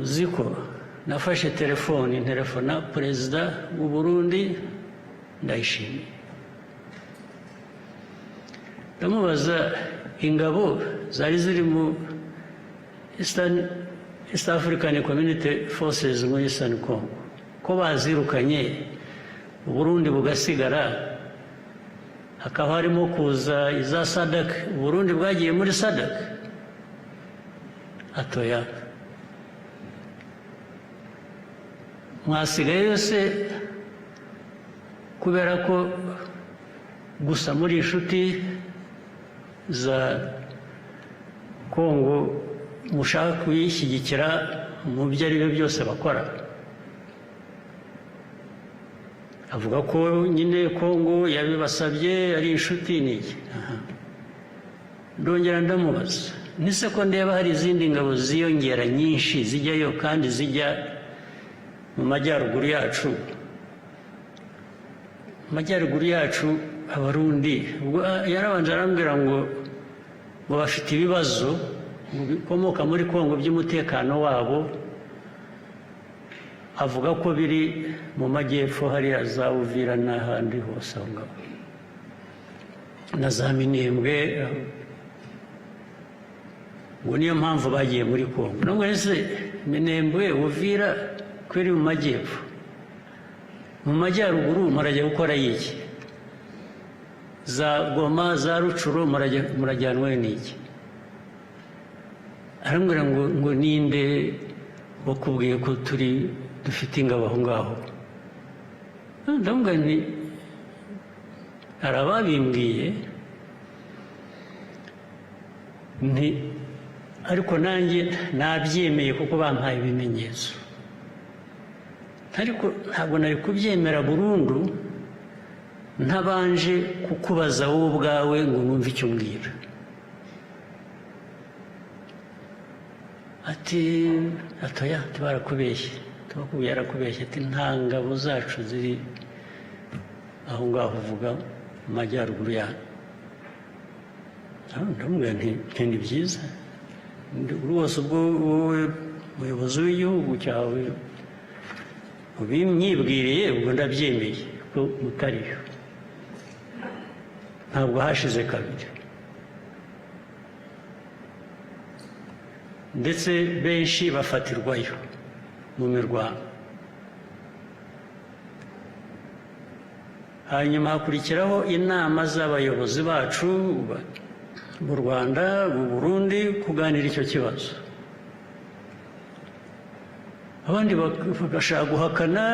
Uzi ko nafashe telefoni, ntelefona perezida w'u Burundi Ndayishimiye, ndamubaza ingabo zari ziri mu East African Community Forces muri Eastern Congo, ko bazirukanye, Uburundi bugasigara, hakaba harimo kuza iza SADC, Uburundi bwagiye muri SADC? Ati: "Oya." Mwasigaye se kubera ko gusa muri inshuti za Kongo, mushaka kuyishyigikira mu byo ari byo byose bakora? Avuga ko nyine Kongo yabibasabye, ari inshuti n'iki. Ndongera ndamubaza nise ko ndeba hari izindi ngabo ziyongera nyinshi zijyayo, kandi zijya mu majyaruguru yacu, mu majyaruguru yacu Abarundi. Ubwo yarabanje arambwira ngo bafite ibibazo bikomoka muri Kongo by'umutekano wabo, avuga ko biri mu majyepfo hariya za Uvira n'ahandi hose aho ngaho na za Minembwe, ngo niyo mpamvu bagiye muri Kongo. Nubwo ese Minembwe, Uvira ko iri mu majyepfo, mu majyaruguru murajya gukora iki? Za Goma, za Rutshuru, murajyanwe n'iki? Arambwira ngo ninde wakubwiye ko turi dufite ingabo aho ngaho? Ndamubwira nti hari ababimbwiye, nti ariko nanjye nabyemeye kuko bampaye ibimenyetso, ariko ntabwo nari kubyemera burundu ntabanje kukubaza wowe ubwawe ngo numve icyo umbwira. Ati: "Oya," ati: "Barakubeshye." Tubakubwiye yarakubeshye. Ati: "Nta ngabo zacu ziri aho ngaho uvuga mu majyaruguru yanyu." Ndamubwira nti ni byiza rwose, ubwo wowe muyobozi w'igihugu cyawe ubimyibwiriye, ubwo ndabyemeye ko mutariyo. Ntabwo hashize kabiri, ndetse benshi bafatirwayo mu mirwano. Hanyuma hakurikiraho inama z'abayobozi bacu mu Rwanda, mu Burundi, kuganira icyo kibazo. Abandi bagashaka guhakana,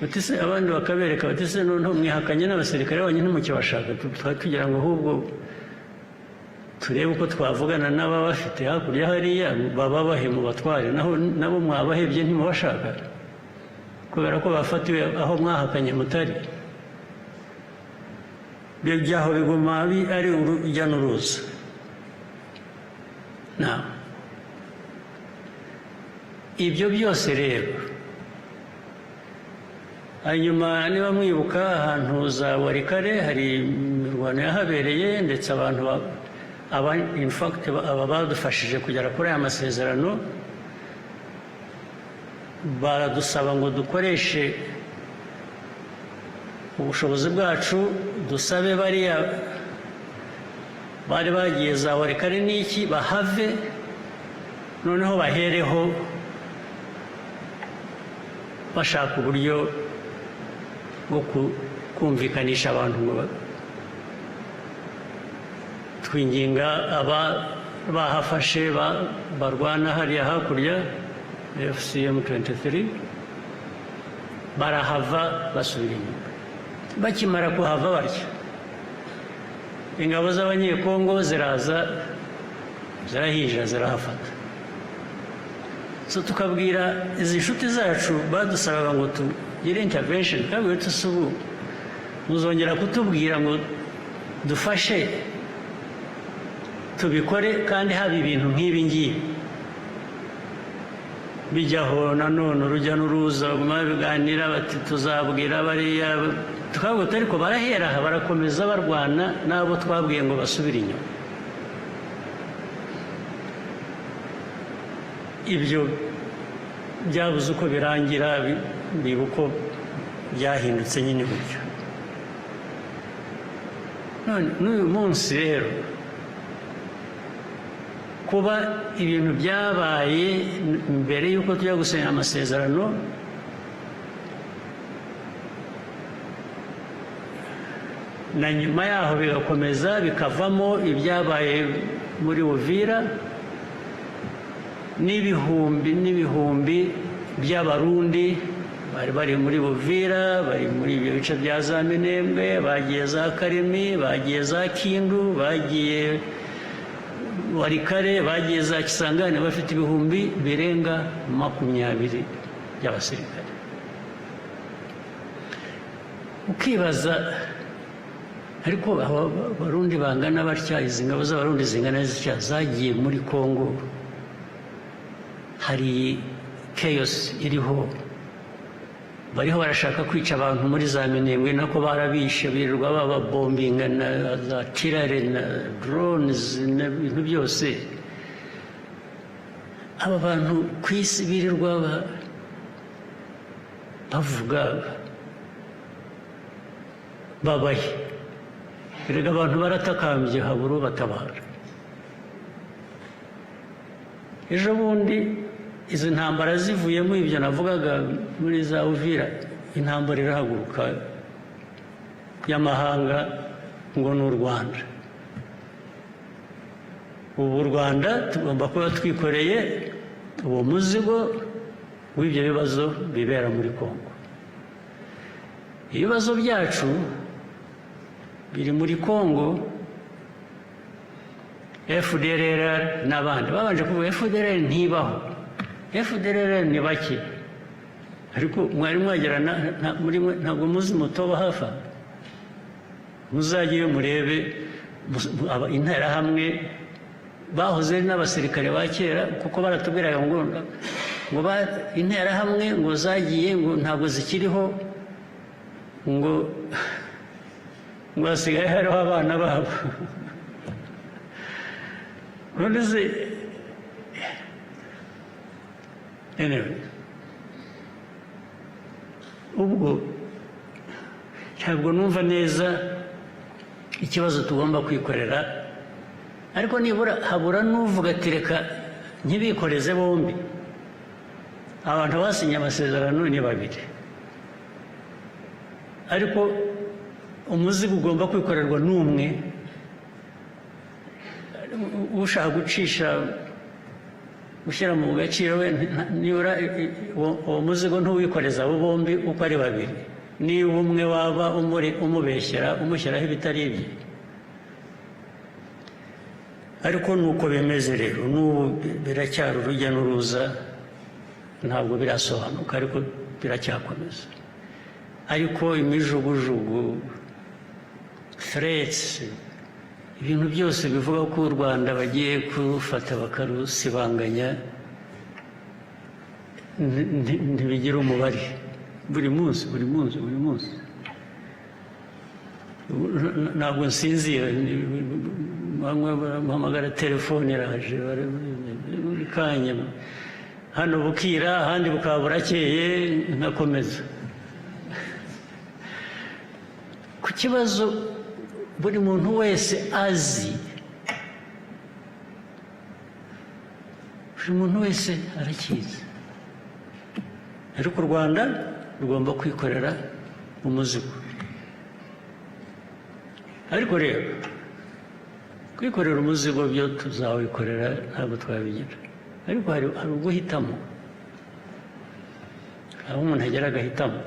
bati se, abandi bakabereka bati: "Se noneho mwihakanye n'abasirikare banyu, ntimukibashaka? Twari tugira ngo ahubwo turebe uko twavugana n'ababafite hakurya hariya, baba bahe mu batware, naho nabo mwabahebye, ntimubashaka kubera ko bafatiwe aho mwahakanye mutari." Byaho biguma ari urujya n'uruza. Now, ibyo byose rero, hanyuma niba mwibuka ahantu za Walikale hari imirwano yahabereye, ndetse abantu aba, in fact, aba badufashije kugera kuri aya masezerano baradusaba ngo dukoreshe ubushobozi bwacu, dusabe bariya bari bagiye za Walikale n'iki bahave, noneho bahereho bashaka uburyo bwo kumvikanisha abantu, ngo twinginga aba bahafashe barwana hariya hakurya AFC M23, barahava basubira inyuma. Bakimara kuhava batya, ingabo z'Abanyekongo ziraza, zirahinjira, zirahafata. So tukabwira izi nshuti zacu badusabaga ngo tugire intervention, twabwira tuti: "Ubu muzongera kutubwira ngo dufashe tubikore kandi haba ibintu nk'ibi ngibi bijyaho?" Nanone urujya n'uruza, baguma babiganira bati: "Tuzabwira bariya." Tukavuga, ariko barahera aha barakomeza barwana n'abo twabwiye ngo basubire inyuma. Ibyo Byabuze uko birangira, biba uko byahindutse nyine gutyo. None n'uyu munsi rero, kuba ibintu byabaye mbere y'uko tujya gusinya amasezerano, na nyuma yaho bigakomeza bikavamo ibyabaye muri Uvira, n'ibihumbi n'ibihumbi by'Abarundi bari bari muri Uvira, bari muri ibyo bice bya za Minembwe, bagiye za Karemi, bagiye za Kindu, bagiye Walikale, bagiye za Kisangani, bafite 20,000 birenga by'abasirikare. Ukibaza, ariko aba Barundi bangana batya, izi ngabo z'Abarundi zingana zitya zagiye muri Kongo, hari chaos iriho, bariho barashaka kwica abantu muri za Minembwe, nako barabishe, birirwa bababombinga na za artillery na drones n'ibintu byose. Aba bantu ku isi birirwa bavuga babahe? Erega abantu baratakambye, habura ubatabara. Ejo bundi izi ntambara zivuyemo, ibyo navugaga muri za Uvira, intambara irahaguruka y'amahanga ngo ni u Rwanda. Ubu u Rwanda tugomba kuba twikoreye uwo muzigo w'ibyo bibazo bibera muri Kongo. Ibibazo byacu biri muri Kongo, FDLR n'abandi babanje kuvuga. FDLR ntibaho, FDLR ni bake. Ariko mwari mwagera muri mwe, ntabwo muzi mutoba hafi aha. Muzajyeyo murebe Interahamwe bahoze ari n'abasirikare ba kera, kuko baratubwiraga ngo Interahamwe ngo zagiye, ngo ntabwo zikiriho, ngo hasigaye hariho abana babo. None se, anyway, ubwo ntabwo numva neza ikibazo tugomba kwikorera, ariko nibura habura n'uvuga ati: "Reka ntibikoreze bombi." Abantu basinye amasezerano ni babiri, ariko umuzigo ugomba kwikorerwa n'umwe. Ushaka gucisha, gushyira mu gaciro we, nibura uwo muzigo ntuwikoreza abo bombi uko ari babiri, niba umwe waba umubeshyera, umushyiraho ibitari ibye. Ariko nuko bimeze rero, n'ubu biracyari urujya n'uruza, ntabwo birasobanuka, ariko biracyakomeza. Ariko imijugujugu, threats, ibintu byose bivuga ko u Rwanda bagiye kurufata bakarusibanganya, ntibigira umubare. Buri munsi, buri munsi, buri munsi, ntabwo nsinzira. Bamwe barampamagara, telefone iraje buri kanya. Hano bukira, ahandi bukaba burakeye, nkakomeza ku kibazo buri muntu wese azi, buri muntu wese arakizi. Ariko u Rwanda rugomba kwikorera umuzigo. Ariko rero kwikorera umuzigo byo tuzawikorera, ntabwo twabigira. Ariko hari uguhitamo, aho umuntu agera agahitamo.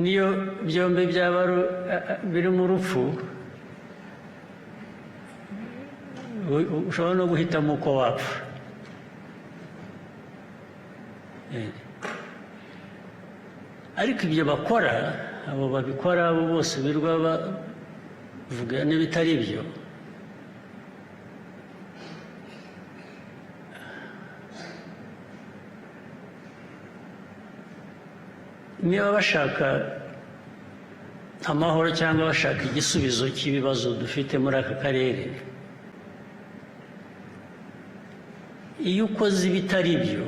Niyo byombi byaba birimo urupfu, ushobora no guhitamo uko wapfa. Ariko ibyo bakora, abo babikora, abo bose birirwa bavuga n'ibitari byo, niba bashaka amahoro cyangwa bashaka igisubizo cy'ibibazo dufite muri aka karere. Iyo ukoze ibitari byo,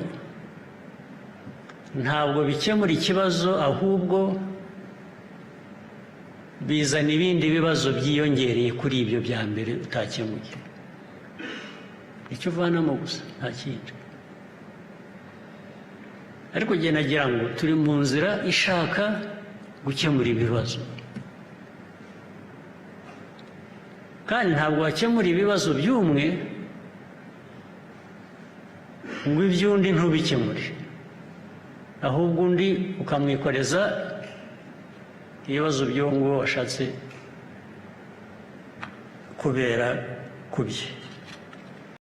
ntabwo bikemura ikibazo, ahubwo bizana ibindi bibazo byiyongereye kuri ibyo bya mbere utakemuye. Icyo uvanamo gusa, nta kindi. Ariko njye nagira ngo turi mu nzira ishaka gukemura ibibazo, kandi ntabwo wakemura ibibazo by'umwe ngo iby'undi ntubikemure, ahubwo undi ukamwikoreza ibibazo by'uwo nguwo washatse kubera ku bye.